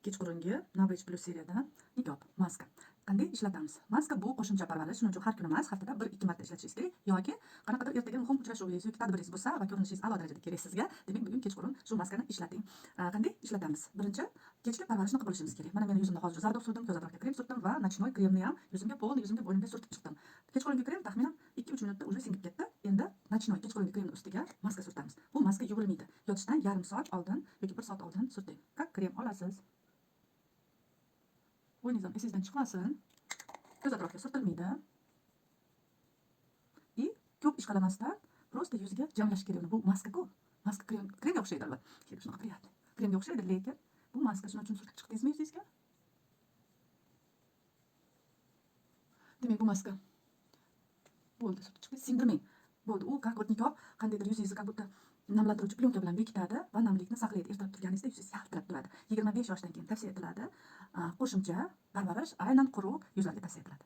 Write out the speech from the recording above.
Kechqurungi Novage Plus seriyadan niqob, maska. Qanday ishlatamiz? Maska bu qo'shimcha parvarish, shuning uchun har kuni emas, haftada 1-2 marta ishlatishingiz kerak yoki qanaqadir ertaga muhim uchrashuvingiz yoki tadbiringiz bo'lsa va ko'rinishingiz a'lo darajada kerak sizga, demak, bugun kechqurun shu maskani ishlating. Qanday ishlatamiz? Birinchi kechki parvarishni qilib olishimiz kerak. Mana, meni yuzimda hozir zardob surdim, ko'z atrofga krem surtdim va ночной kremni ham yuzimga, полный yuzimga, bo'ynimga surtib chiqdim. Kechqurungi krem taxminan 2-3 minutda уже singib ketdi. Endi ночной, kechqurungi kremni ustiga maska surtamiz. Bu maska yuvilmaydi. Yotishdan yarim soat oldin yoki 1 soat oldin surting. Как krem olasiz. Bo'yningiz ham esingizdan chiqmasin. Ko'z atrofga surtilmaydi. И ko'p ishqalamasdan просто yuzga jamlash kerak uni. Bu maska-ku. Maska krem, kremga o'xshaydi albatta. Keyin shunaqa приятный. Kremga o'xshaydi, lekin bu maska, shuning uchun surtib chiqdingizmi yuzingizga? Demak, bu maska bo'ldi, surtib chiqdingiz, singdirmang. Bo'ldi, u как вот niqob qandaydir yuzingizni как будто namlantiruvchi plyonka bilan bekitadi va namlikni saqlaydi. Ertalab turganingizda yuzingiz yaltirab turadi. 25 yoshdan keyin tavsiya etiladi. Qo'shimcha parvarish aynan quruq yuzlarga tavsiya etiladi.